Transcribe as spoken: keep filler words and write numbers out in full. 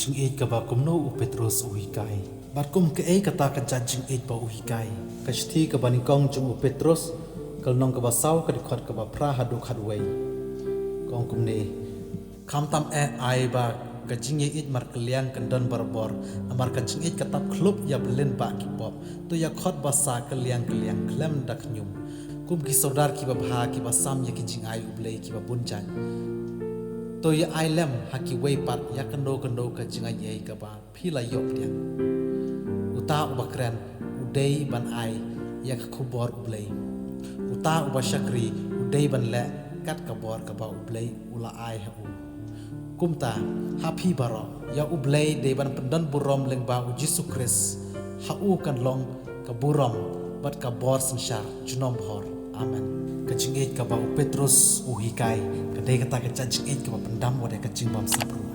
Jingïeit kaba kumno u Petrus u hikai. Bad kum kaei kata ka jait jingïeit ba u hikai. Ka shithi kaba nyngkong jong u Petrus, ka lynnong kaba saw, ka dkhot kaba phra haduh khatwei. Ka ong kumne. Khamtam eh ai ba ka jingïeit markylliang kan don barabor, namar ka jingïeit ka tap khlop ïa ba lyngba ki pop. To ïa khot ba sa kylliang kylliang khlem da khñium. Kum ki sordar kiba bha kiba sam ïa ki jingai U Blei kiba bun jait. To ïa ai lem ha kiwei pat ïa kano kano ka jingaiei kaba phi la ïoh pdiang. Uta uba kren u dei ban ai ïa ka khubor U Blei. Uta uba shakri u dei ban leh kat ka bor kaba U Blei u la ai ha u. Kumta ha phi baroh ïa U Blei dei ban pyndon burom lyngba U Jisu Khrist, ha u kan long ka burom bad ka bor synshar junom bhor. Amen. Ka jingïeit kaba u Petrus u hikai ka dei kata ka jait jingïeit kaba pyndam wat ïa ka jingbymsap ruh.